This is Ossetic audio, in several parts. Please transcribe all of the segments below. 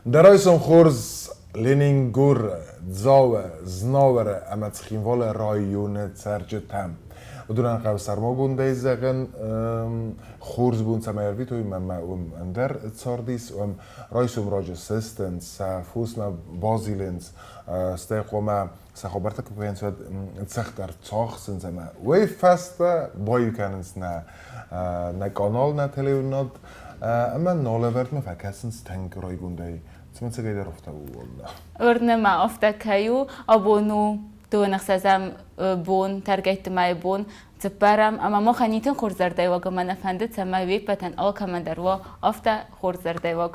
Дӕ райсом хорз, Ленингоры, Дзауы, Знауыры ӕмӕ Цхинвалы районы цӕрджытӕм. Уыдонӕн хъӕуы сӕрмагондӕй зӕгъын, хорз бон цӕмӕй ӕрвитой, мӕнмӕ уым ӕндӕр цардис, уым райсом раджы сыстынц, сӕ фосмӕ базилынц, стӕй хъуамӕ сӕ хабӕрттӕ куы кӕнынц, уӕд цӕхгӕр цахсынц ӕмӕ уый фӕстӕ баиу кӕнынц нӕ нӕ канал, нӕ телеуынад ӕмӕ налӕвӕрдмӕ фӕкӕсынц тынг райгондӕй. Цымӕ цӕгӕйдӕр афтӕ у уӕллӕ? Уырны мӕ, афтӕ кӕй у. Абон у дыууын ӕхсӕзӕм бон, тӕргӕйтты мӕйы бон, цыппӕрӕм, ӕмӕ махӕн итынг хорз зӕрдӕйы ӕмӕ нӕ фӕнды, цӕмӕй уе ппӕтӕн алкӕмӕн дӕр уа афтӕ хорз зӕрдӕйы.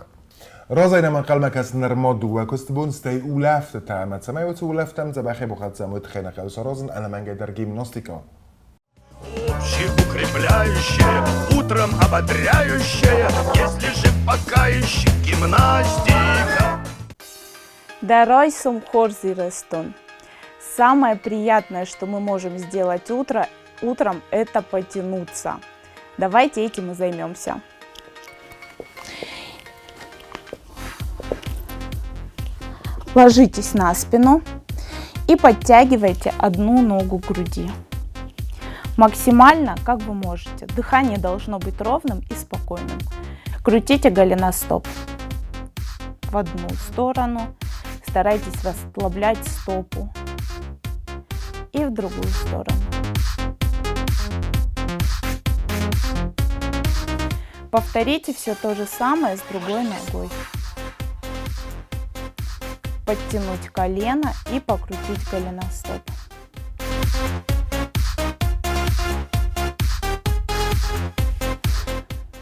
Разӕй нӕм ӕнхъӕлмӕ кӕсы нырма дыууӕ куысты бон, стӕй улӕфтытӕ ӕмӕ цӕмӕй уыцы улӕфтӕм дзӕбӕхӕй бахӕццӕ уый тыххӕй нӕ хъӕуы саразын ӕнӕмӕнгӕй дӕр гимнастикӕ. Общеукрепляющая, утром ободряющая, если же пока еще гимнастика. Дӕ райсом хорз, Ирыстон. Самое приятное, что мы можем сделать утро, утром, это потянуться. Давайте этим и займемся. Ложитесь на спину и подтягивайте одну ногу к груди. Максимально, как вы можете. Дыхание должно быть ровным и спокойным. Крутите голеностоп в одну сторону. Старайтесь расслаблять стопу и в другую сторону. Повторите все то же самое с другой ногой. Подтянуть колено и покрутить голеностоп.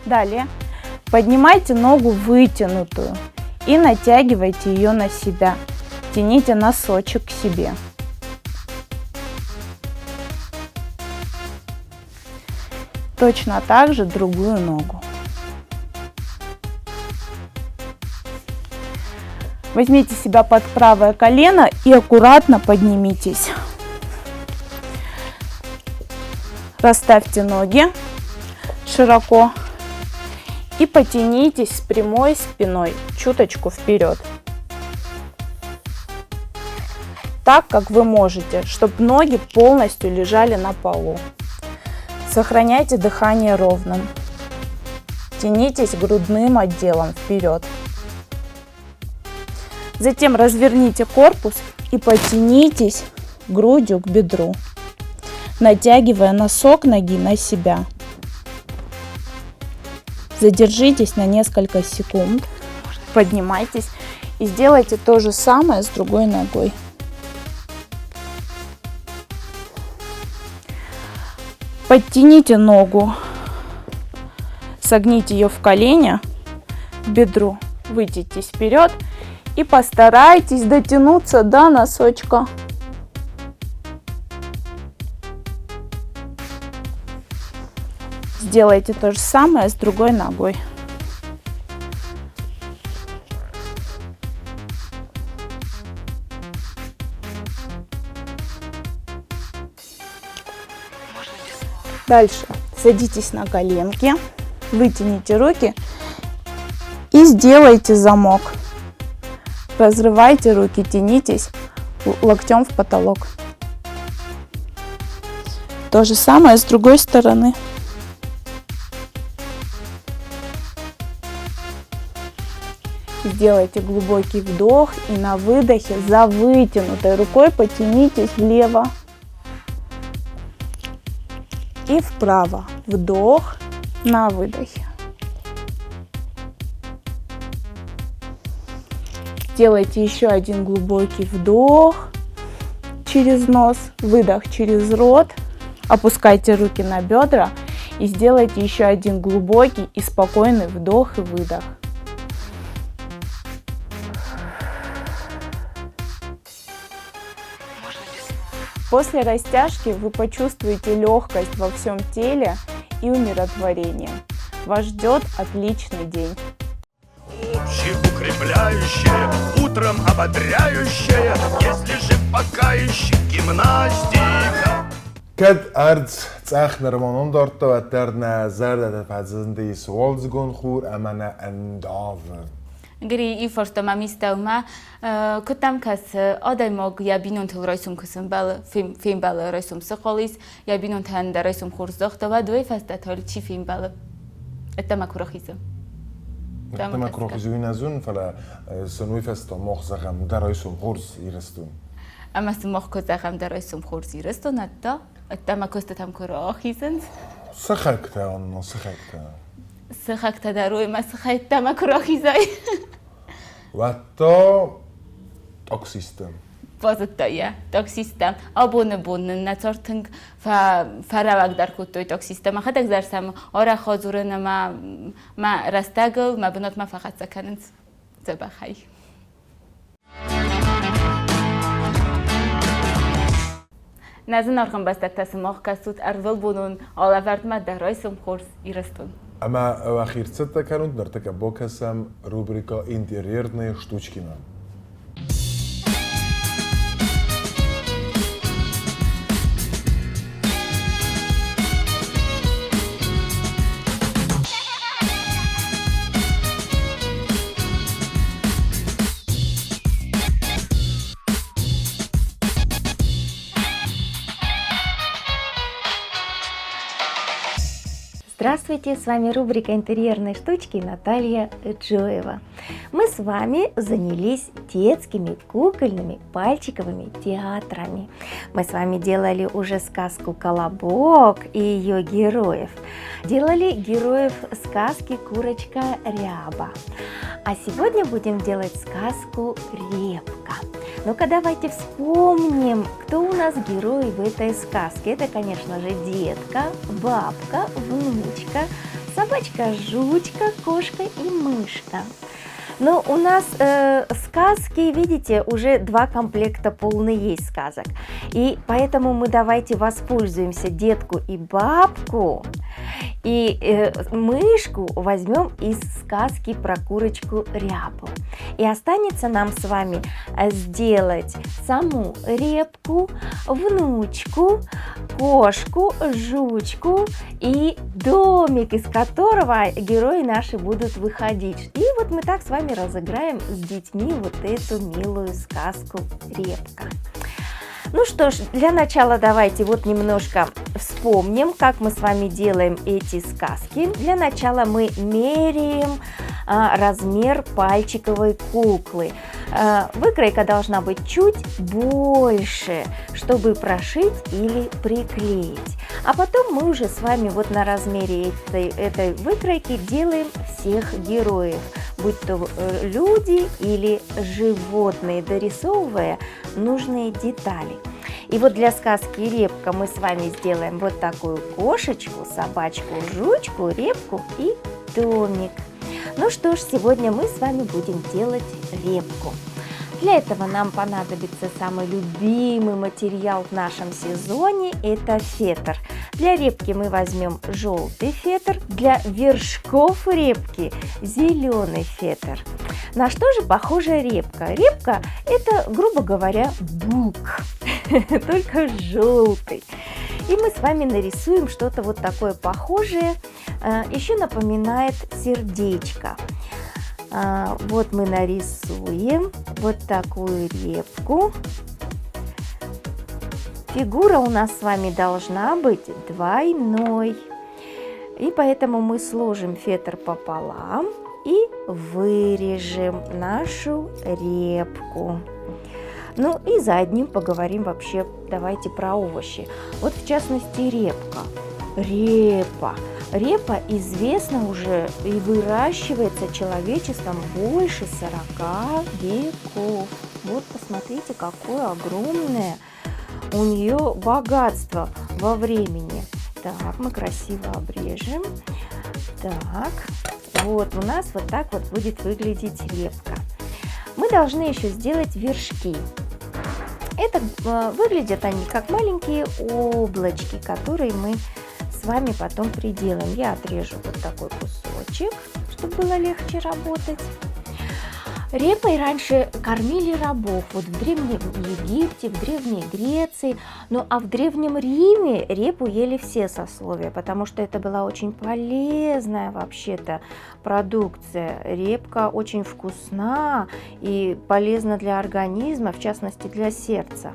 Далее поднимайте ногу вытянутую и натягивайте ее на себя. Тяните носочек к себе. Точно так же другую ногу. Возьмите себя под правое колено и аккуратно поднимитесь. Расставьте ноги широко и потянитесь с прямой спиной чуточку вперед. Так, как вы можете, чтобы ноги полностью лежали на полу. Сохраняйте дыхание ровным. Тянитесь грудным отделом вперед. Затем разверните корпус и потянитесь грудью к бедру, натягивая носок ноги на себя. Задержитесь на несколько секунд, поднимайтесь и сделайте то же самое с другой ногой. Подтяните ногу, согните ее в колене, к бедру, вытянитесь вперед и постарайтесь дотянуться до носочка. Сделайте то же самое с другой ногой. Дальше садитесь на коленки, вытяните руки и сделайте замок. Разрывайте руки, тянитесь локтем в потолок. То же самое с другой стороны. Сделайте глубокий вдох и на выдохе за вытянутой рукой потянитесь влево и вправо. Вдох на выдохе. Сделайте еще один глубокий вдох через нос, выдох через рот. Опускайте руки на бедра и сделайте еще один глубокий и спокойный вдох и выдох. После растяжки вы почувствуете легкость во всем теле и умиротворение. Вас ждет отличный день. Общеукрепляющая, утром ободряющая, если же пока еще гимнастика. Кӕд ӕрдз цъӕх нырмонон дардта, уӕддӕр нӕ зӕрдӕтӕ фӕзындис уалдзыгон хур ӕмӕ нӕ ӕндавы. Гри, иу фарста мӕм ис дӕумӕ. Куыд дӕм кӕсы, адӕймаг йӕ бинонтыл райсом куы сӕмбӕлы, фембӕлы райсом сыхъал ис, йӕ бинонтӕн дӕр райсом хорз загъта, уӕд уый фӕстӕ та чи фембӕлы? Ӕддӕмӕ куы рахизы. Ӕддӕмӕ куы рахизы, уый нӕ зонын, фӕлӕ сын уый фӕстӕ мах зӕгъӕм, дӕ райсом хорз, Ирыстон. Ӕмӕ сын мах куы зӕгъӕм, дӕ райсом хорз, Ирыстон, ӕдта, ӕддӕмӕ куыстытӕм куы рахизынц. Сыхӕгтӕ, Анна, сыхӕгтӕ. Сыхӕгтӕ дӕр уый мӕ сыхӕйттӕмӕ куы рахизай. Уӕд та таксисттӕ. Базыдта йӕ таксисттӕ. Абоны бон нын нӕ цард тынг фӕрӕуӕгдӕр кодтой таксисттӕ. Мӕхӕдӕг дӕр сӕм арӕх адзурын ӕмӕ мӕ рӕстӕгыл мӕ бынатмӕ фӕхӕццӕ кӕнынц дзӕбӕхӕй. Нӕ зынаргъ ӕмбӕстӕгтӕ, сымах кӕсут ӕрвылбонон алӕвӕрдмӕ дӕ райсом хорз, Ирыстон. Ӕмӕ уӕхи ӕрцӕттӕ кӕнут, ныртӕккӕ бакӕсӕм рубрикӕ «Интерьерные штучки»-мӕ. Здравствуйте, с вами рубрика «Интерьерные штучки» Наталья Джоева. Мы с вами занялись детскими кукольными пальчиковыми театрами. Мы с вами делали уже сказку «Колобок» и ее героев. Делали героев сказки «Курочка Ряба». А сегодня будем делать сказку «Репка». Ну-ка давайте вспомним, кто у нас герой в этой сказке. Это, конечно же, детка, бабка, внучка, собачка, жучка, кошка и мышка. Но у нас сказки, видите, уже 2 комплекта полные есть сказок. И поэтому мы давайте воспользуемся детку и бабку, и мышку возьмем из сказки про курочку Рябу. И останется нам с вами сделать саму репку, внучку, кошку, жучку и домик, из которого герои наши будут выходить. И вот мы так с вами разыграем с детьми вот эту милую сказку «Репка». Ну что ж, для начала давайте вот немножко вспомним, как мы с вами делаем эти сказки. Для начала мы меряем размер пальчиковой куклы. Выкройка должна быть чуть больше, чтобы прошить или приклеить. А потом мы уже с вами вот на размере этой выкройки делаем всех героев, будь то люди или животные, дорисовывая нужные детали. И вот для сказки «Репка» мы с вами сделаем вот такую кошечку, собачку, жучку, репку и домик. Ну что ж, сегодня мы с вами будем делать репку. Для этого нам понадобится самый любимый материал в нашем сезоне – это фетр. Для репки мы возьмем желтый фетр, для вершков репки – зеленый фетр. На что же похожа репка? Репка – это, грубо говоря, бук, только желтый. И мы с вами нарисуем что-то вот такое похожее, еще напоминает сердечко. Вот мы нарисуем вот такую репку. Фигура у нас с вами должна быть двойной. И поэтому мы сложим фетр пополам и вырежем нашу репку. Ну и за одним поговорим вообще, давайте про овощи. Вот в частности репка. Репа. Репа известна уже и выращивается человечеством больше 40 веков. Вот посмотрите, какое огромное у нее богатство во времени. Так, мы красиво обрежем. Так, вот у нас вот так вот будет выглядеть репка. Мы должны еще сделать вершки. Это выглядят они как маленькие облачки, которые мы с вами потом приделаем. Я отрежу вот такой кусочек, чтобы было легче работать. Репой раньше кормили рабов, вот в Древнем Египте, в Древней Греции, ну а в Древнем Риме репу ели все сословия, потому что это была очень полезная вообще-то продукция. Репка очень вкусна и полезна для организма, в частности для сердца.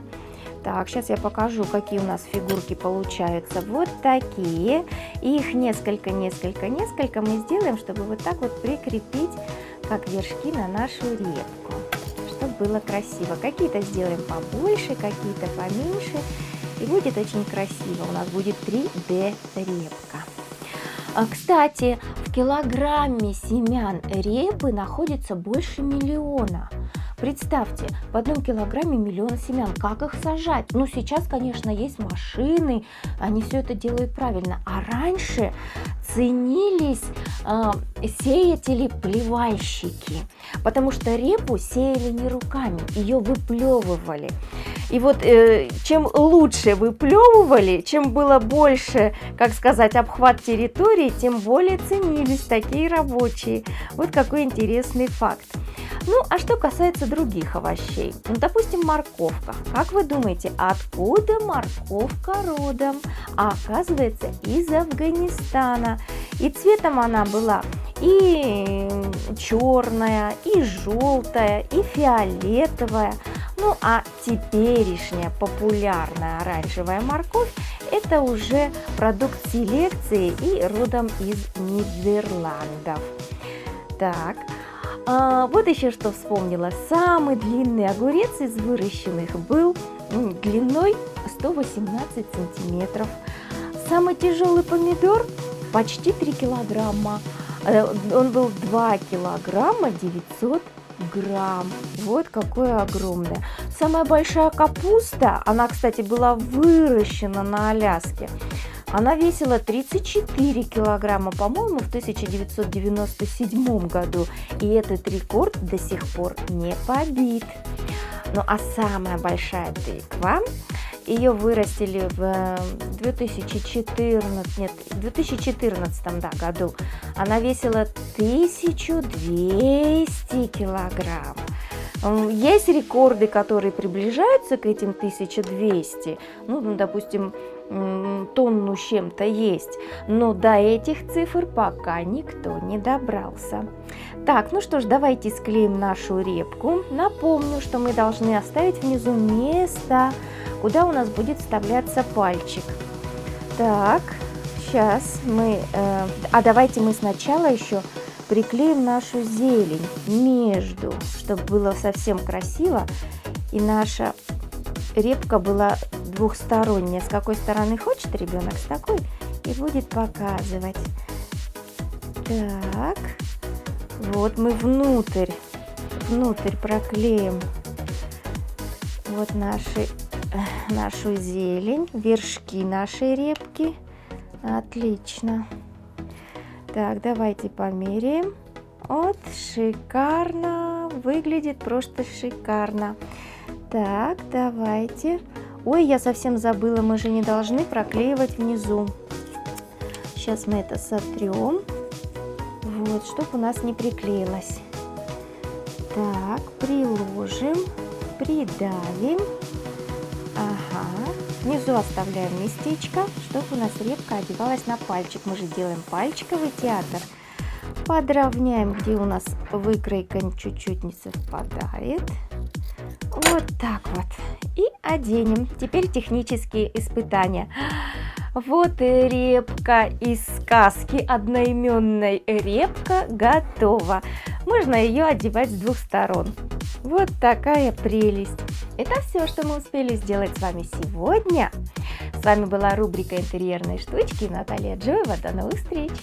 Так, сейчас я покажу, какие у нас фигурки получаются. Вот такие. Их несколько, несколько, несколько мы сделаем, чтобы вот так вот прикрепить, как вершки, на нашу репку, чтобы было красиво. Какие-то сделаем побольше, какие-то поменьше. И будет очень красиво. У нас будет 3D репка. Кстати, в килограмме семян репы находится больше миллиона. Представьте, в одном килограмме миллион семян. Как их сажать? Ну, сейчас, конечно, есть машины, они все это делают правильно. А раньше ценились сеятели-плевальщики, потому что репу сеяли не руками, ее выплевывали. И вот чем лучше выплевывали, чем было больше, как сказать, обхват территории, тем более ценились такие рабочие. Вот какой интересный факт. Ну, а что касается других овощей, ну, допустим, морковка. Как вы думаете, откуда морковка родом? А оказывается, из Афганистана. И цветом она была и черная, и желтая, и фиолетовая. Ну, а теперешняя популярная оранжевая морковь – это уже продукт селекции и родом из Нидерландов. Так. Вот еще что вспомнила. Самый длинный огурец из выращенных был длиной 118 сантиметров. Самый тяжелый помидор почти 3 килограмма. Он был 2 килограмма 900 грамм. Вот какое огромное. Самая большая капуста, она, кстати, была выращена на Аляске. Она весила 34 килограмма, по-моему, в 1997 году. И этот рекорд до сих пор не побит. Ну а самая большая тыква, ее вырастили в 2014, да, году. Она весила 1200 килограмм. Есть рекорды, которые приближаются к этим 1200, ну, допустим, тонну с чем-то есть, но до этих цифр пока никто не добрался. Так, ну что ж, давайте склеим нашу репку. Напомню, что мы должны оставить внизу место, куда у нас будет вставляться пальчик. Так, сейчас мы... а давайте мы сначала еще приклеим нашу зелень между, чтобы было совсем красиво, и наша репка была двухсторонняя. С какой стороны хочет ребенок, с такой и будет показывать. Так, вот мы внутрь проклеим вот нашу зелень, вершки нашей репки. Отлично. Так, давайте померяем. Вот, шикарно. Выглядит просто шикарно. Так, давайте. Ой, я совсем забыла, мы же не должны проклеивать внизу. Сейчас мы это сотрем. Вот, чтоб у нас не приклеилось. Так, приложим, придавим. Ага. Внизу оставляем местечко, чтобы у нас репка одевалась на пальчик. Мы же делаем пальчиковый театр. Подровняем, где у нас выкройка чуть-чуть не совпадает. Вот так вот. И оденем. Теперь технические испытания. Вот и репка из сказки одноименной «Репка» готова. Можно ее одевать с двух сторон. Вот такая прелесть. Это все, что мы успели сделать с вами сегодня. С вами была рубрика «Интерьерные штучки» Наталья Джоева. До новых встреч!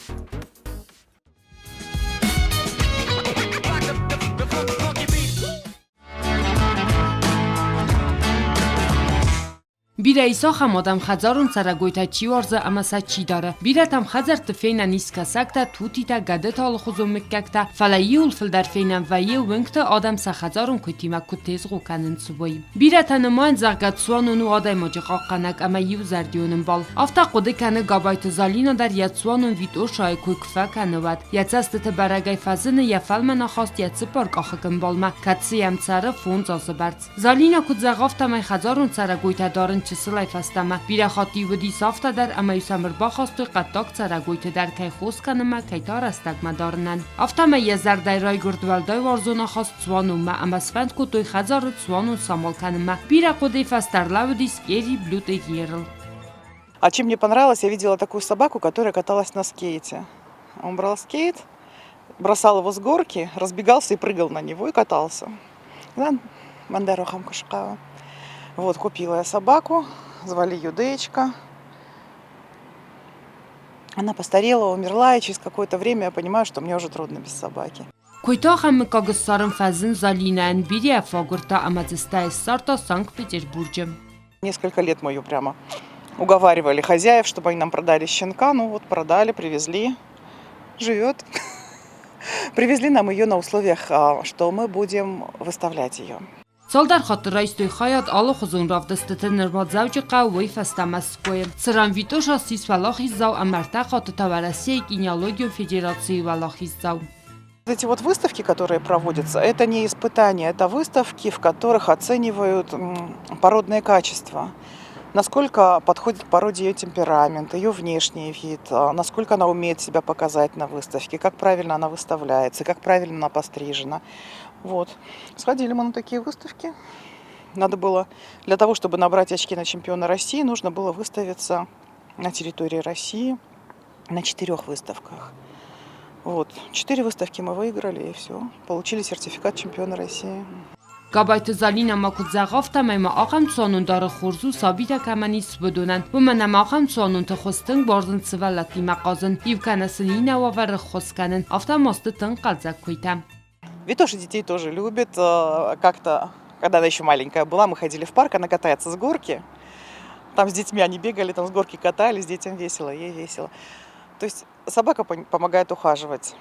Бирӕ ис ахӕм адӕм, хӕдзарон цӕрӕгойтӕ чи уарзы ӕмӕ сӕ чи дары. Бирӕтӕм хӕдзӕртты фенӕн ис кӕсӕгтӕ, тутитӕ, гӕдыты алыхуызон мыггӕгтӕ, фӕлӕ иуыл фылдӕр фенӕн вӕййы, уынгты адӕм сӕ хӕдзарон куыйтимӕ куыд тезгъо кӕнынц, уый. Бирӕтӕ нымайынц, зӕгъгӕ, цуанон у адӕймаджы хъахъхъӕнӕг ӕмӕ иузӕрдион ӕмбал. Афтӕ хъуыды кӕны Габайты Залинӕ дӕр йӕ цуанон Витъошайы кой куы фӕкӕны, уӕд. Йӕ цӕстыты бӕрӕгӕй фӕзыны йӕ фӕлмӕн ахаст йӕ цыппаркъахыг ӕмбалмӕ, кӕцы йӕм цӕры 5 азы бӕрц. Залинӕ куыд зӕгъы, афтӕмӕй хӕдзарон цӕрӕгойтӕ дарын чысылӕй фӕстӕмӕ. Бирӕ хатт-иу уыдис афтӕ дӕр, ӕмӕ-иу сӕм ӕрбахастой хъӕддаг цӕрӕгойты дӕр кӕй хос кӕнынмӕ, кӕй та рӕстӕгмӕ дарынӕн. Афтӕмӕй йӕ зӕрдӕйы райгуырд уӕлдай уарзон ахаст цуанонмӕ ӕмӕ сфӕнд кодтой хӕдзары цуанон самал кӕнынмӕ. Бирӕ хъуыдыйы фӕстӕ ӕрлӕууыдис Эри Блютерьерыл. А чем мне понравилось, я видела такую собаку, которая каталась на скейте. Он брал скейт, бросал его с горки, разбегался и прыгал на него и катался. Да, Мандарохам Кушкава. Вот, купила я собаку, звали ее Деечка. Она постарела, умерла, и через какое-то время я понимаю, что мне уже трудно без собаки. Куыйты ахӕм мыггаг ссарын фӕзын Залинӕйӕн бирӕ фӕагуырдта ӕмӕ дзы стӕй ссардта Санкт-Петербурджы. Несколько лет мы ее прямо уговаривали хозяев, чтобы они нам продали щенка. Ну вот продали, привезли. Живет. Привезли нам ее на условиях, что мы будем выставлять ее. Цалдӕр хатты райстой хайад алыхуызон равдыстыты нырма Дзӕуджыхъӕуы, уый фӕстӕ Мӕскуыйы, цыран Витъоша ссис уӕлахиздзау ӕмӕ ӕртӕ хатты та Уӕрӕсейы кинеологион федерацийы уӕлахиздзау. Эти вот выставки, которые проводятся, это не испытания, это выставки, в которых оценивают породные качества. Насколько подходит к породе ее темперамент, ее внешний вид, насколько она умеет себя показать на выставке, как правильно она выставляется, как правильно она пострижена. Вот. Сходили мы на такие выставки. Надо было, для того, чтобы набрать очки на чемпиона России, нужно было выставиться на территории России на четырех выставках. Вот. Четыре выставки мы выиграли, и все. Получили сертификат чемпиона России. Габайты Залинӕ ма куыд зӕгъы, афтӕмӕй ма ахӕм цуанон дары хорз у сабитӕ кӕмӕн ис, уыдонӕн. Уымӕн ӕмӕ ахӕм цуанонты хуыз тынг уарзынц сывӕллӕттимӕ хъазын, иу кӕнӕ сын иннӕ уавӕры ххуыс кӕнын, афтӕ ма сты тынг хъӕлдзӕг куыйтӕ. Витоша детей тоже любит. Как-то, когда она еще маленькая была, мы ходили в парк, она катается с горки. Там с детьми они бегали, там с горки катались, детям весело, ей весело. То есть собака помогает ухаживать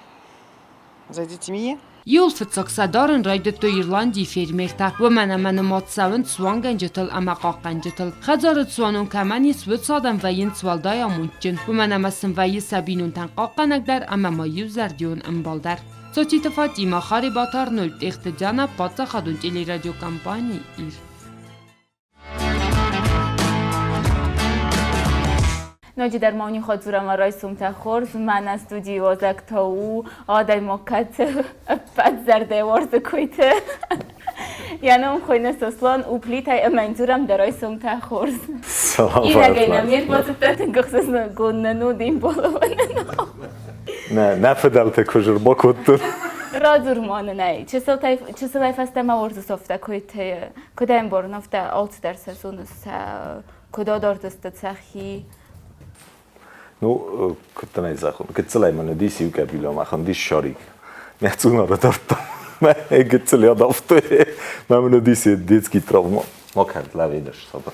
за детьми. Иуыл фыццаг сӕ дарын райдыдтой Ирландийы фермертӕ, уымӕн ӕмӕ нымад цӕуынц цуангӕнджытыл ӕмӕ хъахъхъӕнджытыл. Хӕдзары цуанон кӕмӕн ис, уыцы адӕм вӕййынц уӕлдай амондджын, уымӕн ӕмӕ сын вӕййы сӕ бинонтӕн хъахъхъӕнӕг дӕр ӕмӕ ма иузӕрдион ӕмбал дӕр. Цоциты Фатимӕ, Харебаты Арнольд, Тъехты Диана, паддзахадон телерадиокомпани Ир. Ноджыдӕр ма уын ходзурӕм райсомтӕ хорз, мӕнӕ студийы уазӕг та у адӕймаг, кӕцы ӕппӕт зӕрдӕйы уарзы куыйты. Йӕ ном хуыйны Сослан, у Плитӕй ӕмӕ йын дзурӕм дӕ райсомтӕ хорз. Ирӕгӕй нӕм не рбацыдтӕ тынг ӕхсызгон нын у де мбалон. Нӕ, нӕ фыдӕлтӕ куы ӕрбакодтой. Радзур ма нын ӕй, чысылӕй фӕстӕмӕ уарзыс афтӕ куыйты, куыд ӕмбарын, афтӕ алцыдӕр сӕ зоныс, сӕ куыд адард сты сӕхи. Ну, куыд дын ӕй зӕгъон, гыццылӕй мын уыдис иу къӕбило, мӕ хуындис Шарик. Мӕ цъунары дардтон. Мӕ гыццыл адавтой. Мӕ мын уыдис детский травма. Ма кӕд лӕвидыс сабыр.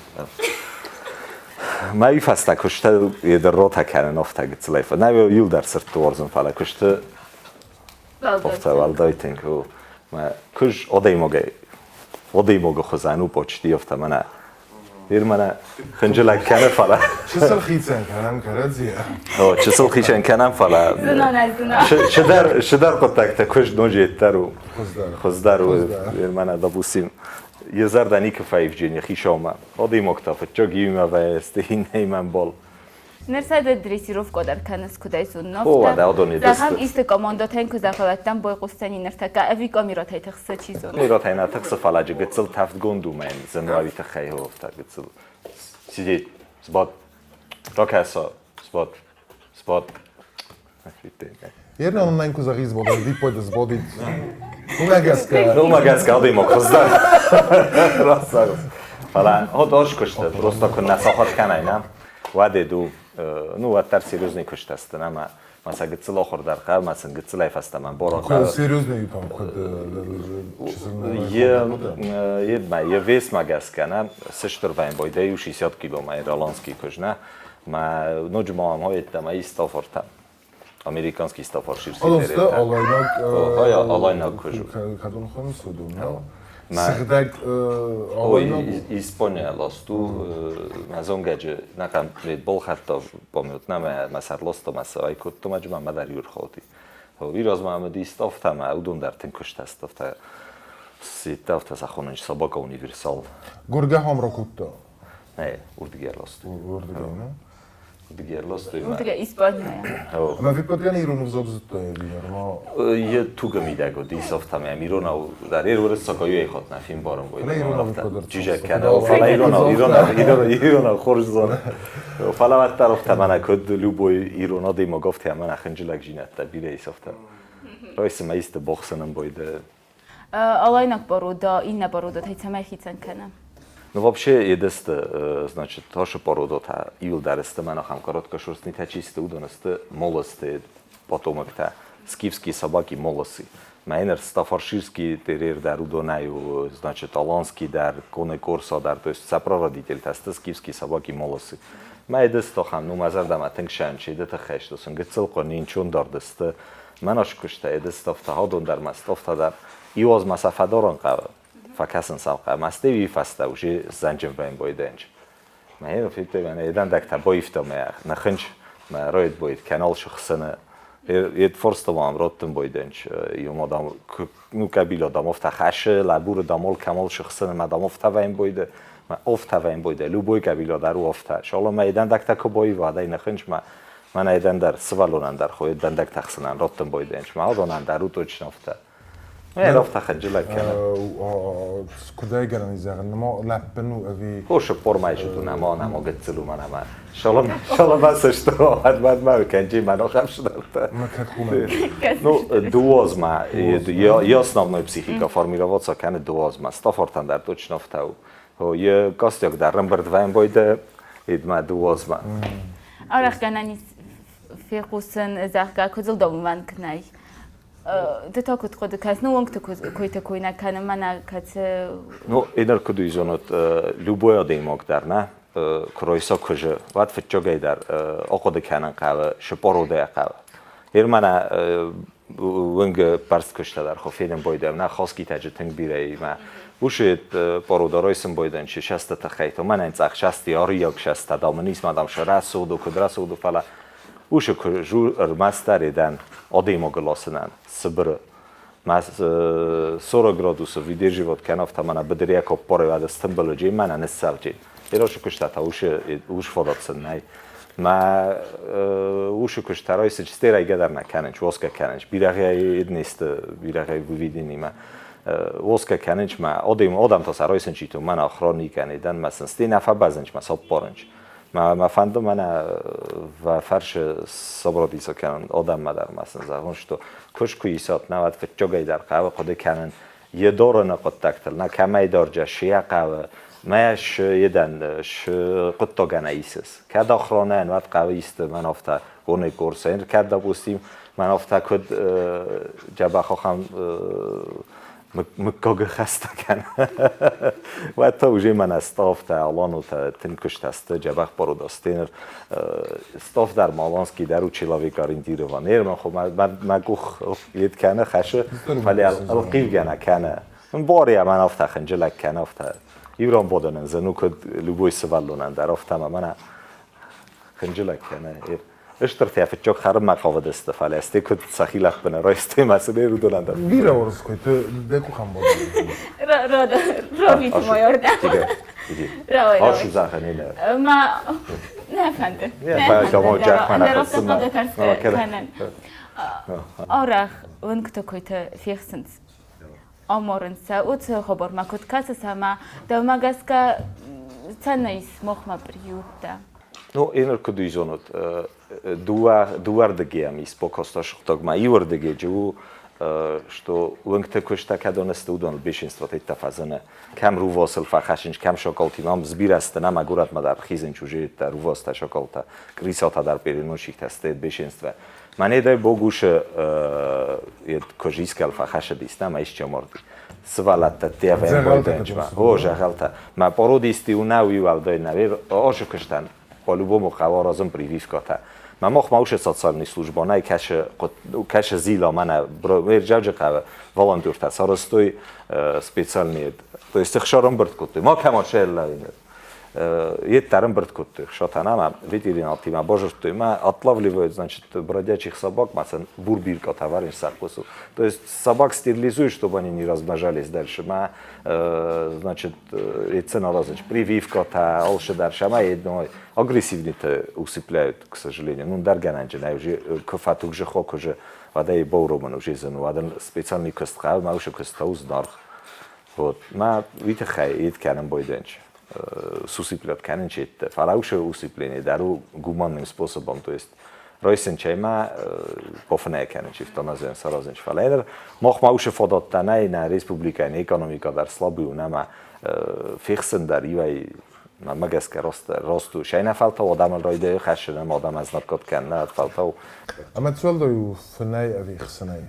Мӕ фӕстӕ куысты едер ротӕ кӕнын афтӕ гыццылӕй. Нӕ иу дӕр сырдты уарзын, фӕлӕ куысты афтӕ уӕлдай тынг у. Мӕ куыз адӕймагӕй адӕймагы хуызӕн у почти афтӕ мӕнӕ Ныр мӕнӕ хынджылӕг кӕны, фӕлӕ. Чысыл хицӕн кӕнӕм кӕрӕдзийӕ. О, чысыл хицӕн кӕнӕм, фӕлӕ. Чидӕр, чидӕр хъуыддӕгтӕ куыст ноджы йеддӕр у. Хуыздӕр у. Ныр мӕнӕ, допустим, йӕ зӕрдӕ никуы фӕивджын йӕхи сӕумӕ. Адӕймӕгтӕ фыццаг иумӕ вӕййынц, иннӕимӕ ӕмбал. Ныр сӕ ды дрессировка дӕр кӕныс, куыдӕй зонын. О, уӕдӕ уыдон Зӕгъӕм, исты командӕтӕн куы зӕгъӕлӕттӕм байхъусдзӕни ныртӕккӕ, ӕви камерӕтӕй тыхсы, чи зоны. Камерӕтӕй нӕ тыхсы, фӕлӕ джы гыццыл тӕвдгонд у мӕн зынуави тыххӕй афтӕ гыццыл. Сидеть, сбад, ракӕса, сбад, сбад. Ерна онлайн куы зӕгъис, сбад, виппайды сбадит. Уымӕ гӕсгӕ. Уымӕ гӕсгӕ адӕймаг хуыздӕр. Раст зӕгъыс. Фӕлӕ хот ас куысты, просто куы нӕ сахуыр кӕнай, нӕ, уӕд ду, ну, уӕддӕр серьезный куыст ӕсты, нӕ, мӕ Ма сӕ гыццыл ахуыр дӕр хъӕуы, ма сын гыццылӕй фӕстӕмӕ бора хъӕуы. Серьезно там куыд Е, е весмӕ гӕсгӕ нӕ сыстыр вӕйын бойдӕ иу 60 кило ма ираланский куыз нӕ. Ма ноджы ма ам хойеттӕ ма истафортӕ. Американский стаффордширский Алансты алайнаг алайнаг куыз. Кӕдон хонынц уыдон? Сыгъдӕг алайнаг. Испания ласту мӕ зонгӕджы нӕхъӕн балхӕдта помнют нӕ мӕ сӕр ласта мӕ сӕ айкодта мӕ мӕ дӕр юрхоти. Вираз ма ӕмӕ стафта мӕ уыдон дӕр тынг куыста стафта. Ситтафта сӕ хонынц собака универсал. Гургӕ хам ракодта? Не, урдыгӕй ласту. Урдыгӕй, ну? Урдыгӕй Испанияйӕ. Ӕмӕ виппӕтгӕн ирон ӕвзаг зыдта ӕви нырма? Йе тугы мидӕг уыд исӕфтам ӕм иронау дӕр уырыссагау йӕ нӕ фембарын Фӕлӕ иронау куыд Чижӕ кӕны, фӕлӕ иронау, иронау, иронау хорз зоны. Фӕлӕ уӕддӕр афтӕ мӕнӕ куыд любой ирон адӕймаг афтӕ мӕнӕ хынджылӕгдзинӕдтӕ бирӕ ис афтӕ. Райсым исты бохсынын бойды. Алайнаг порода иннӕ породатӕй цӕмӕй хицӕн кӕны? Ну, вообще, едесты, значит, ташы породота иуылдӕр сты мӕн ахӕм короткошерстныйтӕ чи сты, уыдон сты молосты потомоктӕ, скифские собаки молосы. Мӕнӕ стаффордширский терьер дӕр уыдонӕй у, значит, аланский дӕр, коне корсо дӕр, то есть сӕ прародительтӕ сты скифские собаки молосы. Мӕ едесты ахӕм, ну, мӕ зӕрдӕмӕ тынг сӕнчы, еды тыххӕй сты, сын гыццыл хъуын, ничон дард сты. Мӕн куыста, едесты афтӕ хадон дӕр мӕ стафта дӕр. Иу аз ма сӕ фӕдарын хъӕуы. Фӕкӕсын сӕм хъӕуы. Мӕ стӕй уый фӕстӕ уже зӕнджын вӕйын бойдӕнч. Мӕ федтой мӕнӕ едӕндӕгтӕ боивта мӕ ныхынч, мӕ роет боит канал шыхсыны. Ед форстовам роттын бойдӕнч. Юм адам, ну кабила дамофта хашы, лабуры дамол камол шыхсыны мӕ дамофта вӕйын бойды. Мӕ офта вӕйын бойды, любой кабила дӕр у офта. Шола мӕ едӕндӕгтӕ куы боива, дай ныхынч мӕ мӕнӕ едӕндӕр сывӕллонӕн дӕр хо едӕндӕгтӕ хсынӕн роттын бойдӕнч. Мӕ адонӕн дӕр у точно офта. Мӕ хынджылӕг кӕны. Куыдӕй гӕнӕн зӕгъын, нма лӕппын у ӕви? Хо шыппор мӕйы зыд у, нӕма, нӕма гыццыл у, мӕнӕ мӕ. Шалом, шалом ацысты, мӕ мӕ кӕнджи мӕ ног ӕфсымӕртӕ. Ну, дуозмӕ, йе основной психика формироваться кӕны дуозмӕ. Стафортӕн дӕр точно афтӕ у. Йе костяк дӕр ӕмбырд вӕйын бойды, идмӕ дуозмӕ. Арӕх гӕнӕн ис фехъусын, зӕгъгӕ, куыдзыл домӕн нӕй. Ды та куыд хъуыды кӕныс, ну уӕнгты койтӕ кой нӕ кӕны, мӕнӕ кӕцы... Ну, инӕр куыд уый зонут, любой адӕймаг дӕр нӕ куы райса куызы, уӕд фыццагӕй дӕр ахъуыды кӕнын хъӕуы, шы породӕйӕ хъӕуы. Ер мӕнӕ уынгы бӕрц куыстӕ дӕр хо фенын бойдӕм, нӕ хаскитӕджы тынг бирӕ имӕ. Ушы порода райсын бойдӕн чи шӕсты тыххӕй, то мӕнӕн цъӕх шӕсти, арыйаг шӕстӕ, дам ын ис ма дам шы рӕсугъд у, куыд рӕсугъд у, фӕлӕ Усы куы ӕрмӕстдӕр едӕн адӕймагы ласынӕн Сыбыры. Мӕ 40 градусы выдерживать кӕн афтӕ мӕнӕ быдырӕ коппоры ӕд стымбылыджы мӕнӕ ныссӕлджи. Ерошы куыста та усы ус фадат сын нӕй. Мӕ усы куыст та райсы стерайгӕ дӕр нӕ кӕнынч, воска кӕнынч. Бирӕгъӕй еднесты бирӕгъӕй выведениимӕ воска кӕнынч мӕ адӕм адӕм та сӕ райсынчиту мӕнӕ охранникӕн едӕн мӕ сын сте нӕ фӕбӕзынч мӕ саппарынч. Мӕ фӕнды мӕнӕ фӕрсы собродица кӕнын адӕммӕ дӕр ма сын зӕгъын, что куыст куы исат, науӕд фыццагӕй дӕр хъӕуы хъуыды кӕнын йе дорыны хъуыддӕгтыл, нӕ кӕмӕйдӕр шы хъӕуы, мӕ шы едӕн шы хъуыддагӕн исыс. Кӕд охранӕн, уӕд хъӕуы исты мӕн афтӕ гоны курсы. Кӕд, допустим, мӕн афтӕ куыд дзӕбӕх ахӕм мыггагы хӕстӕ кӕны. Уӕд та уже мӕнӕ стафтӕ, аланутӕ тынг куыста сты, дзӕбӕх порода сты. Стаф дӕр ма аланский дӕр у человек ориентирован. Ер мӕ къух ед кӕны хӕсы, фӕлӕ ӕлхъивгӕ нӕ кӕны. Баря мӕн афтӕ хынджылӕг кӕны афтӕ. Иу ран бадынӕн зын у, куыд любой сывӕллонӕн дӕр афтӕ мӕ мӕнӕ хынджылӕг кӕны. Стыртӕ фыццаг хӕрынмӕ хъавыдысты, фӕлӕ сте куыд сӕхи лӕппыны райстой мӕ цыдӕр уыдонӕн дӕр. Бирӕ уырыс куыйты дӕ къухӕн Ровит мой орден. Равай, равай. Ма нӕ фӕнды. Арӕх уынгты куыйты фехсынц, амарынц сӕ. Уыцы хабармӕ куыд кӕсыс ӕмӕ дӕумӕ гӕсгӕ цӕнӕ ис махмӕ приюттӕ? Ну, иныр куыд уый зонут, дыууӕрдыгӕй ам ис покоста сыгъдӕгмӕ. Иуӕрдыгӕй у, что уынгты куыста кӕдон сты, уыдон бешенство теттӕ фӕзыны. Кӕм рувосыл фӕхӕссынц, кӕм шоколтимӕ, ам сбирӕ сты, нӕ мӕгуыратмӕ дӕр хизынц уже рувостӕ, шоколтӕ, крысатӕ дӕр переносчиктӕ сты бешенство. Мӕнӕ дай богушы кожискал фӕхӕссыдис, нӕ исчи амарди. Сывӕллӕттӕ тевӕн бойдӕнчма. О, зӕгъӕлтӕ. Мӕ породисти унӕ уи уӕлдай нӕ ожы куыстӕн по-любому хъӕуы аразын прививкӕтӕ. Мӕ мах ма уыцы социальный служба нӕй кӕсы, кӕсы зила мӕнӕ Мерджаджы хъӕуы волонтертӕ сарӕзтой специальный, то есть ӕхсар ӕмбырд кодтой. Ма кӕм сӕллӕйны. Еддӕр ӕмбырд кодтой хсатӕн ӕмӕ ветеринартимӕ базырдтой мӕ отлавливают, значит, бродячих собак, мӕ сын бур биркъатӕ варин сӕхъхъусыл. То есть собак стерилизуют, чтобы они не размножались дальше. Мӕ, значит, ецен аразынч прививкатӕ, алшыдӕр сӕмӕ едной агрессивныйты усыпляют, к сожалению. Ну, ндӕр гӕнӕнджы нӕй уже куы фӕтугжы хо куы уӕдӕй бауромын уже зын у. Уӕдӕн специальный куыст хъӕуы, мӕ уышы куыст у зынаргъ. Вот. Мӕ уый тыххӕй ед кӕнын бойдӕнч. Сусыплет кӕнын четты. Фӕлӕ уышы усыпление дӕр у гуманным способом, то есть райсын чаймӕ пофынӕй кӕнын чи эвтаназиян саразын. Фӕлӕ ныр мах ма уышы фадаттӕ нӕй, нӕ республикӕйы экономикӕ дӕр слабый у, нӕ ма фехсын дӕр иуӕй мӕнмӕ гӕсгӕ раст у. Сӕй нӕ фӕлтау адӕмыл райдайы хӕссын ӕмӕ адӕм ӕзнаггад кӕнын, фӕлтау. Ӕмӕ цуӕлдай у фынӕй ӕви хсынӕй?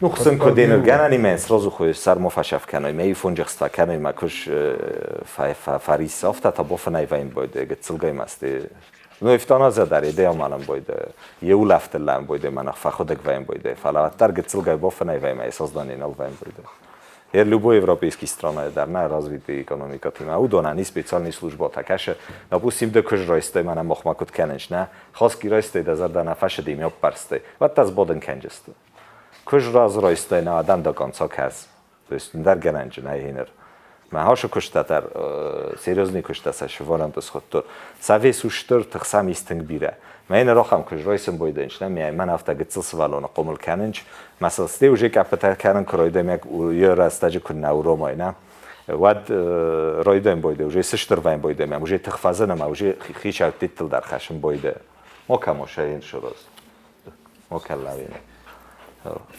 Ну, хсын куы деныргӕнӕнимӕ сразу хуы сӕрмо фӕсӕф кӕной, мӕ ифонджыхста кӕной, мӕ куыс фӕриссы, афтӕ та бофынӕй вӕйын бойде, гыццылгай масты. Ну, эвтаназия дӕр еде амалӕн бойде, йе улӕфтыллӕн бойде, мӕнӕ фӕхудӕг вӕйын бойде, фӕлӕ уӕддӕр гыццылгай бофынӕй вӕйын, мӕ создание нал вӕйын бойде. Ер любой европейский страна дӕр нӕ развитый экономикатимӕ, уыдонӕн и специальный службатӕ кӕсы. Допустим, ды куы райстай, мӕнӕ махмӕ куыд кӕнынц, нӕ? Хаски райстай дӕ зӕрдӕ нӕ фӕсыди, ме аппӕрстай. Уӕдта сбадын кӕнджысты. Куы раз райстай, нӕ адӕм до конца кӕс. То есть ндӕр гӕнӕнджы нӕй хиныр. Мӕ хашы куыстӕ дӕр серьезный куыстӕ сӕ сывӕрӕнты схуыдтой. Сӕ вес у стыр, тых сӕм ис тынг бирӕ. Мӕ ныр ахӕм куы райсын бойдӕнч, нӕ мӕ мӕн афтӕ гыццыл сывӕллоны хъомыл кӕнынч, мӕ сыл сте уже къӕппытӕ кӕнын куы райдайм, йӕ рӕстӕджы куы нӕ уромай, нӕ? Уӕд райдайын бойдӕ, уже сыстыр вӕйын бойдӕ, мӕм уже тых фӕзын ӕмӕ уже хицӕуттиттыл дӕр хӕссын бойдӕ. Мо кӕмо сӕйын шырыз. Мо кӕллавина.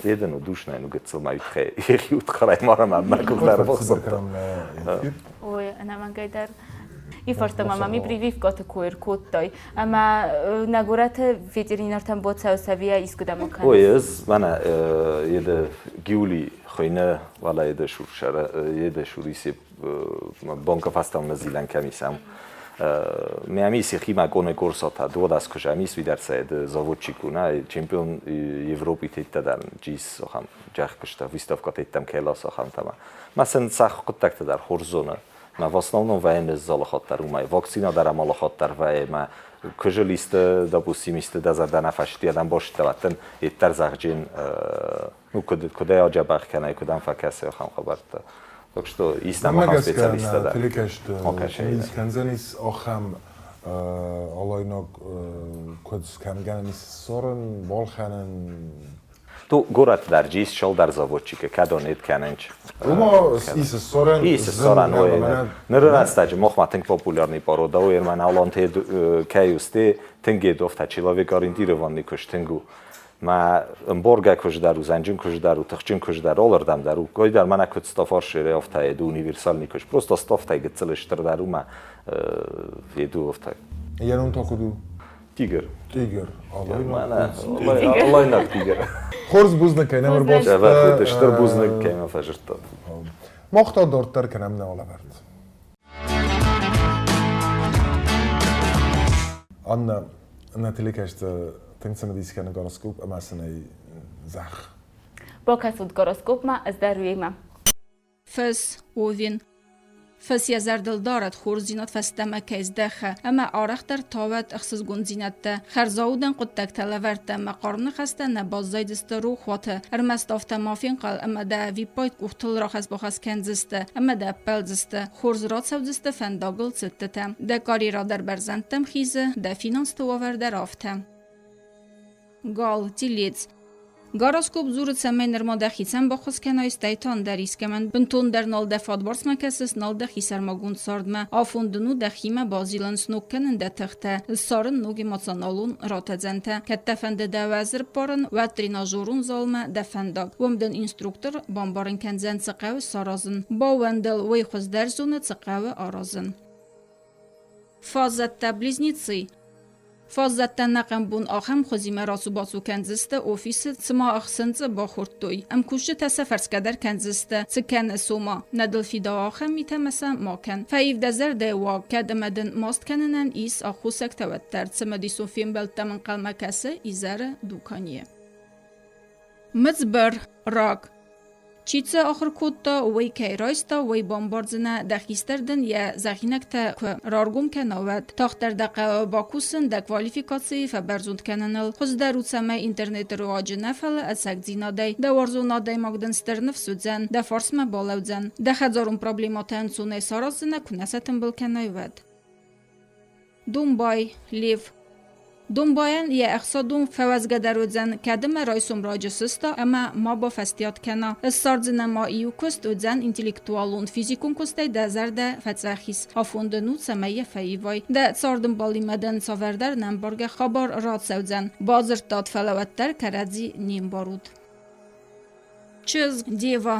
Еден у душнай ну гыццыл ма ютхе йӕхи удхарӕй марам ӕмӕ куыддӕр бахсыдта. Ой, ӕнӕмӕнгӕй дӕр. Ифарста ма мами прививкӕты кой ӕркодтай. Ӕмӕ нӕ горӕты ветеринартӕм боцӕу сӕвийӕ искуыдӕм кӕныс? Ой, ӕз мӕнӕ еде Гиули хуйны, вала еде шуршара, еде шуриси бонка фастам на зилан кӕмисам. Мӕми сихима коне курсота дуодас кужами свидарса ед заводчику на чемпион Европы теттадан джис охам джах куыста выставка теттам келас охам тама. Масен сах хъуыддӕгтӕ дӕр хорз зоны. Мӕ в основном военный залахаттар умай, вакцина дӕр амалахаттар вӕйы, мӕ куыжы листы, допустим, исты дӕ зӕрдӕ нӕ фӕсти, адӕм босыдтӕ еттӕр зӕгъджын, ну, куыд ӕй аджабӕх кӕнай, куыд ӕм фӕкӕсы ахӕм хабӕрттӕ. Так что ис нӕм ахӕм специалисттӕ дӕр. Телекӕсты кӕндзӕнис ахӕм алайнаг куыдз кӕнгӕнӕн ссарын, балхӕнын. Ту горӕты дӕр ис чалдӕр заводчикы, кӕдон ед кӕнынч. Ума ис ссарӕн. Ис ссарӕн, ой. Ныры рӕстӕджы махмӕ тынг популярный порода у, ермӕн аланте кӕй усте, тынг едовтӕ человек ориентированный куыст тынг у. Мӕ ӕмборгӕ куыст дӕр у, зӕнджын куыст дӕр у, тыхджын куыст дӕр, алырдӕм дӕр у. Кой дӕр мӕнӕ куыд стафаршере афтӕ еду универсальный куыст. Просто стафтӕй гыццыл стырдӕр у мӕ еду афтӕ. Йӕ ном та куыд у? Тигр. Тигр. Алайнаг тигр. Хорз бузныг кӕй нӕм ӕрбацыдтӕ. Стыр бузныг кӕй мӕ фӕзырдтат. Мах та дарддӕр кӕнӕм нӕ алӕвӕрд. Анна, нӕ телекӕсты тынг цымыдис кӕны гороскоп ӕмӕ сын ӕй зӕгъ. Бакӕсут гороскопмӕ, ӕз дӕр уемӕ. Фыс, Овен. Фыс йӕ зӕрдыл дарӕд хорздзинад фӕстӕмӕ кӕй здӕхы ӕмӕ арӕхдӕр тауӕд ӕхсызгондзинӕдтӕ, хӕрзаудӕн хъуыддӕгтӕ лӕвӕрттӕ ӕмӕ хъарм ныхӕстӕ нӕ баззайдзысты рохуаты. Ӕрмӕст афтӕ ма фенхъӕл ӕмӕ дӕ ӕвиппайд къухтыл рахӕц-бахӕц кӕндзысты ӕмӕ дӕ ӕппӕлдзысты, хорз рацӕудзысты фӕндагыл цыдтытӕ. Дӕ карьерӕ дӕр бӕрзӕндтӕм хизы, дӕ финансты уавӕр дӕр афтӕ. Гал, телец. Гороскоп дзуры, цӕмӕй нырма дӕхицӕн баххуыс кӕнай, стӕй та ӕндӕр искӕмӕн. Бынтондӕр нал дӕ фадбарцмӕ кӕсыс, нал дӕхи сӕрмагонд цардмӕ. Афон дын у дӕхимӕ базилын, сног кӕнын дӕ тыхтӕ, ссарын ног эмоционалон ратӕдзӕнтӕ. Кӕд дӕ фӕнды дӕ уӕз ӕрыппарын, уӕд тренажерон залмӕ дӕ фӕндаг. Уым дын инструктор бамбарын кӕндзӕн, цы хъӕуы саразын. Баууӕнд ыл, уый хуыздӕр зоны, цы хъӕуы аразын. Фаззӕттӕ-близнецы. Фаззӕттӕ ӕнӕхъӕн бон ахӕм хуызимӕ рацу-бацу кӕндзысты офисы, цыма ӕхсынцъы бахордтой. Ӕмкусджытӕ сӕ фӕрсгӕ дӕр кӕндзысты, цы кӕны Сома, нӕ дыл фидауы ахӕм митӕ мӕ сӕ ма кӕн. Фӕив дӕ зӕрдӕйы уаг, кӕд ӕмӕ дын маст кӕнынӕн ис аххосӕгтӕ уӕддӕр, цымыдисон фембӕлдтӕм ӕнхъӕлмӕ кӕсы изӕры дуканийы. Мыдзбыр, рак. Чи цы ахуыр кодта, уый кӕй райста, уый бамбардзынӕ, дӕ хистӕр дын йӕ зӕгъинӕгтӕ куы раргом кӕна, уӕд. Тагъддӕр дӕ хъӕуы бакусын дӕ квалификацийы фӕбӕрзонд кӕныныл. Хуыздӕр у, цӕмӕй интернеты руаджы нӕ, фӕлӕ ӕцӕгдзинадӕй. Дӕ уарзон адӕймаг дын стыр ныфс уыдзӕн, дӕ фарсмӕ балӕудзӕн. Дӕ хӕдзарон проблемӕтӕ ӕнцонӕй сараздзынӕ, куы нӕ сӕ тымбыл кӕнай, уӕд. Домбай, лев. Домбайӕн йӕ ӕхцадон фӕуӕзгӕдӕр уыдзӕн, кӕд ӕмӕ райсом раджы сыста ӕмӕ ма бафӕстиат кӕна. Ссардзынӕ ма иу куыст, уыдзӕн интеллектуалон, физикон куыстӕй дӕ зӕрдӕ фӕцъӕхис. Афон дын у, цӕмӕй йӕ фӕивай. Дӕ цардӕмбалимӕ дын цавӕрдӕр нӕмбаргӕ хабар рацӕудзӕн. Бадзырдтат, фӕлӕ уӕддӕр кӕрӕдзи не мбарут. Чызг, дева.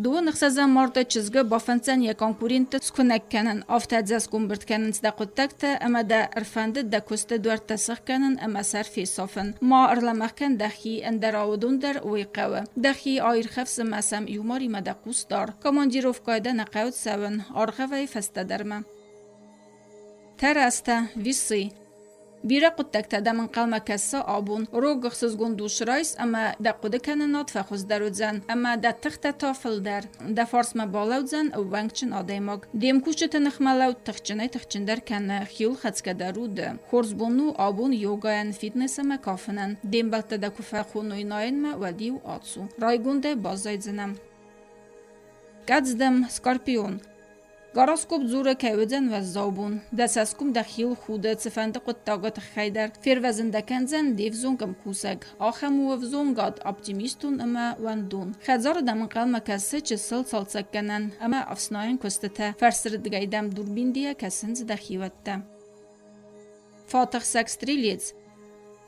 Дыууын ӕхсӕзӕм марты чызгы бафӕнддзӕн йӕ конкурентты скуынӕг кӕнын, афтӕ ӕдзӕсгом-бырд кӕнынц дӕ хъуыддӕгтӕ ӕмӕ дӕ ӕрфӕндыд дӕ куысты дуӕрттӕ сӕхгӕнын ӕмӕ сӕр фесафын. Ма ӕрлӕмӕгъ кӕн дӕхи, ӕндӕра уыдон дӕр уый хъӕуы. Дӕхи аирхӕфс ӕмӕ сӕм юморимӕ дӕ хъус дар. Командировкӕйы дӕ нӕ хъӕуы цӕуын, аргъӕвӕй фӕстӕдӕрмӕ. Тӕрӕзтӕ, весы. Бирӕ хъуыддӕгтӕ дӕм ӕнхъӕлмӕ кӕсы абон. Рог ӕхсызгон душ райс ӕмӕ дӕ хъуыдыкӕнынад фӕхуыздӕр уыдзӕн, ӕмӕ дӕ тыхтӕ та фылдӕр. Дӕ фарсмӕ балӕудзӕн ӕууӕнкджын адӕймаг. Де мкусджыты ныхмӕлӕуд тыхджынӕй-тыхджындӕр кӕны, хиуылхӕцгӕ дӕр у ды. Хорз бон у абон йогайӕн, фитнес ӕмӕ кафынӕн. Де мбӕлттӕ дӕ куы фӕхоной найынмӕ, уӕд-иу ацу. Райгондӕй баззайдзынӕ. Кӕдздӕм, Скорпион. Гороскоп дзуры, кӕй уыдзӕн уӕззау бон. Дӕ цӕсгом дӕхиуыл худы, цыфӕнды хъуыддагы тыххӕй дӕр. Фервӕзын дӕ кӕндзӕн де взонг ӕмкусӕг. Ахӕм у ӕвзонгад, оптимистон ӕмӕ уӕндон. Хӕдзары дӕм ӕнхъӕлмӕ кӕсы чысыл цалцӕггӕнӕн ӕмӕ ӕфснайӕн куыстытӕ. Фӕрсырдыгӕй дӕм дурбиндийӕ кӕсынц дӕхиуӕттӕ. Фатӕхсӕг стрелец.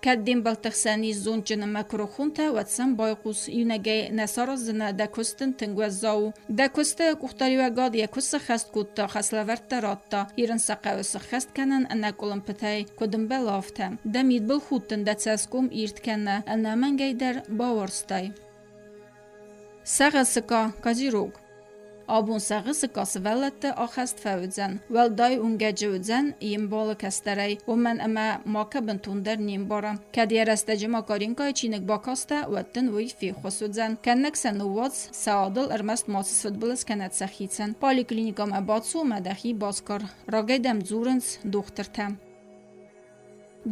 Кӕд де мбӕлтты хсӕн ис зондджын ӕмӕ куырыхонтӕ, уӕд сӕм байхъус, иунӕгӕй нӕ сараздзынӕ, дӕ куыст дын тынг уӕззау у. Дӕ куысты къухдариуӕгад йӕ куыст сӕххӕст кодта, хӕслӕвӕрдтӕ радта, ерын сӕ хъӕуы сӕххӕст кӕнын ӕнӕкъуылымпытӕй, куыд ӕмбӕлы, афтӕ. Дӕ мидбылхудт дын дӕ цӕсгом ирд кӕны, ӕнӕмӕнгӕй дӕр бауарзтай. Сӕгъы козерог. Абон сӕгъы сыкъа сывӕллӕтты ахӕст фӕуыдзӕн, уӕлдай уынгӕджы уыдзӕн йе мбалы кӕстӕрӕй, уымӕн ӕмӕ макӕ бынтондӕр не мбары. Кӕд йӕ рӕстӕджы Макаренкойы чиныг бакастӕ, уӕд дын уый феххуыс уыдзӕн. Кӕннӕг сӕ ныууадз, сӕ адыл ӕрмӕст мацы сфыдбылыз кӕнӕд сӕхицӕн. Поликлиникӕмӕ бацу ӕмӕ дӕхи басгар. Рагӕй дӕм дзурынц дохтыртӕ.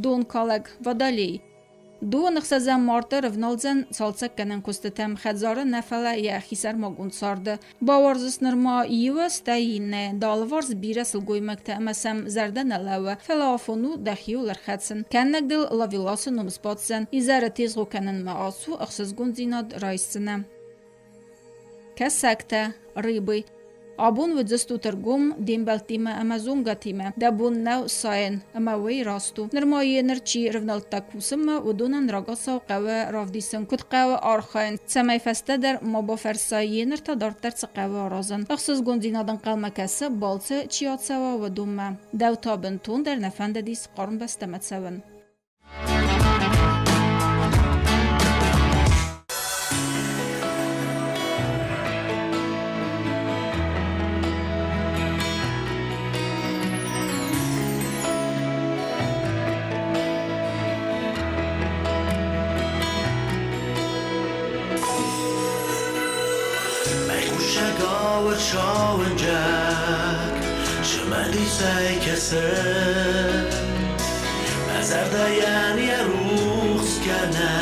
Донкалӕг, водолей. Дыууын ӕхсӕзӕм марты рывналдзӕн цалцӕггӕнӕн куыстытӕм хӕдзары нӕ, фӕлӕ йӕ хисӕрмагонд царды. Бауарзыс нырма иуы, стӕй иннӕ. Дӕ алыварс бирӕ сылгоймӕгтӕ ӕмӕ сӕм зӕрдӕ нӕ лӕууы, фӕлӕ афон у дӕхиуыл ӕрхӕцын. Кӕннӕг дыл лавеласы ном сбаддзӕн, изӕры тезгъо кӕнынмӕ ацу, ӕхсызгондзинад райсдзынӕ. Кӕсӕгтӕ, рыбы. Абон уыдзыстут ӕргом де мбӕлттимӕ ӕмӕ зонгӕтимӕ. Дӕ бон нӕу сайын, ӕмӕ уый раст у. Нырма йе ныр чи рывнӕлдта кусынмӕ, уыдонӕн рагацау хъӕуы равдисын, куыд хъӕуы архайын, цӕмӕй фӕстӕдӕр ма бафӕрса, йе ныр та дарддӕр цы хъӕуы аразын. Ӕхсызгондзинад ӕнхъӕлмӕ кӕсы, балцы чи ацӕуа, уыдонмӕ. Дӕу та бынтондӕр нӕ фӕндыдис хъарм бӕстӕмӕ цӕуын. Мӕ зӕрдӕйӕн йӕ рухс кӕны,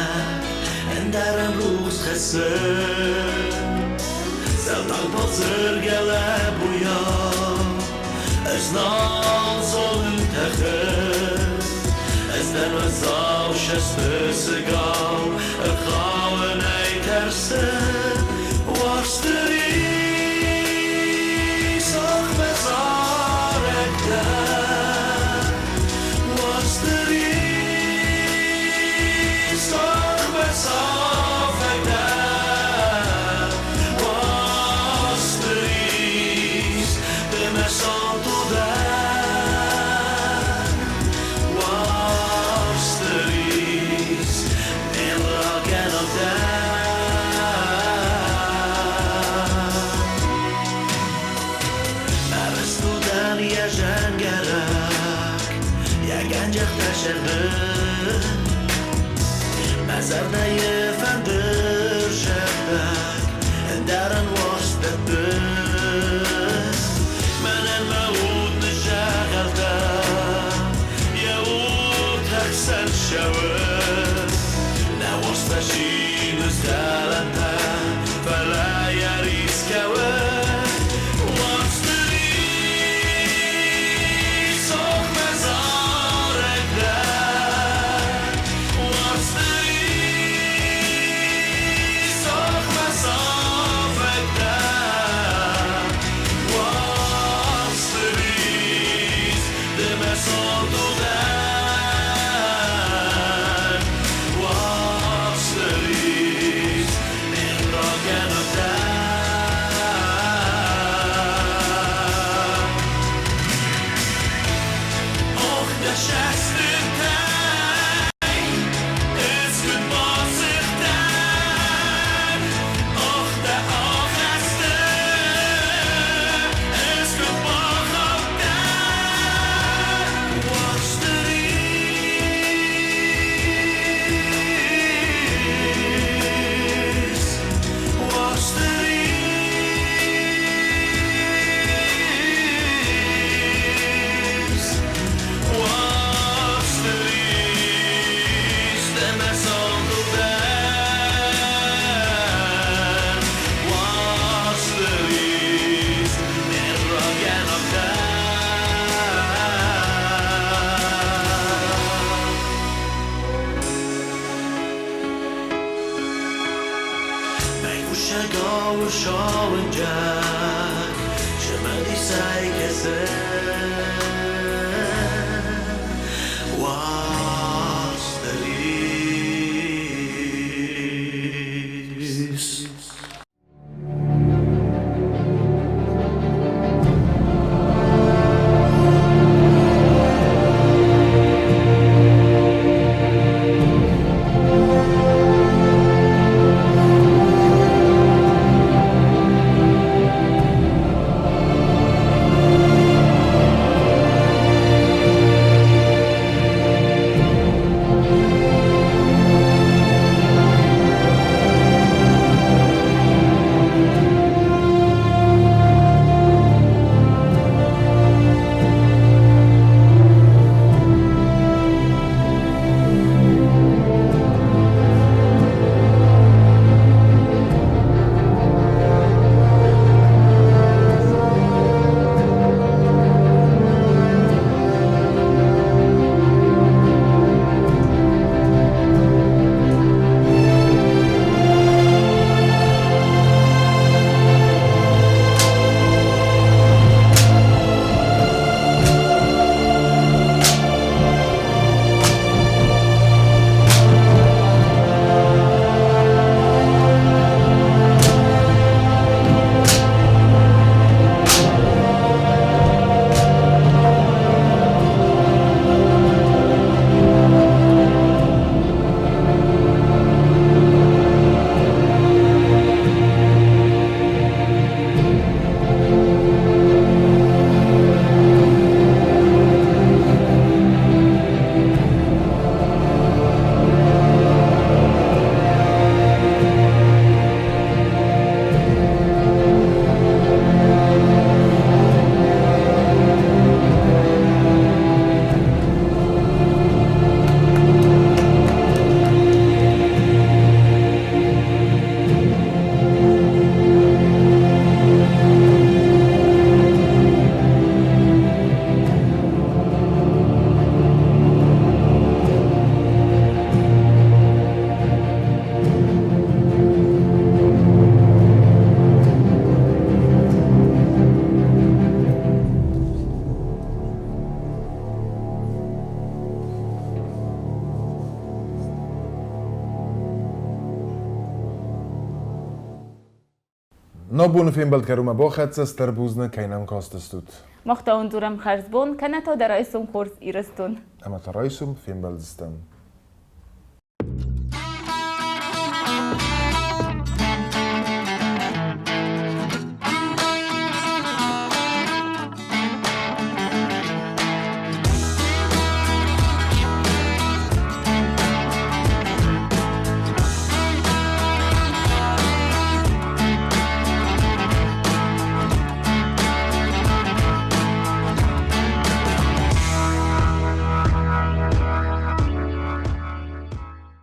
ӕндӕрӕн рухс хӕссы. Зӕлдаг базыргӕ лӕппуйау, ӕз нал зонын тӕхын. Ӕз дӕн уӕззау сӕсты сыгау, ӕрхауынӕй тӕрсын. Уарзты рис мӕ зарӕг дӕн. Уарзты рис мӕ сафӕг дӕн. Уарзты рис ды мӕ сонт удӕн. Зӕнгӕрӕг, йӕ гӕнджӕхтӕ сӕрды. Мӕ зӕрдӕйы фӕндыр зӕрдӕг, ӕндӕрӕн уарзт дӕтты. Мӕнӕн мӕ уд ныззӕгъӕлтӕ, йӕ утӕхсӕн ссӕуы. Нӕ уарзт фӕсины згъӕлӕнтӕ, фӕлӕ йӕ рис кӕуы. Уарзты рис, ох, мӕ зарӕг дӕ. Уарзты рис, ох, мӕ сафӕг дӕ. Уарзты рис, ды мӕ сонт удӕн. Уарзты рис, ме ррагӕнӕг дӕ. Och, de Och, de ахӕсты, Уарзты рис, уарзты рис, уарзты рис, ды мӕ сонт удӕн. Уарзты рис, ме ррагӕнӕг дӕ. Байхъусӕгау сауынджаг, цымыдисӕй кӕсы. Уарзты рис. Ногбоны фембӕлд кӕронмӕ бахӕццӕ, стыр бузныг, кӕй нӕм кастыстут. Мах та уын дзурӕм хӕрзбон, кӕнӕ та дӕ райсом хорз, Ирыстон. Ӕмӕ та райсом фембӕлдзыстӕм.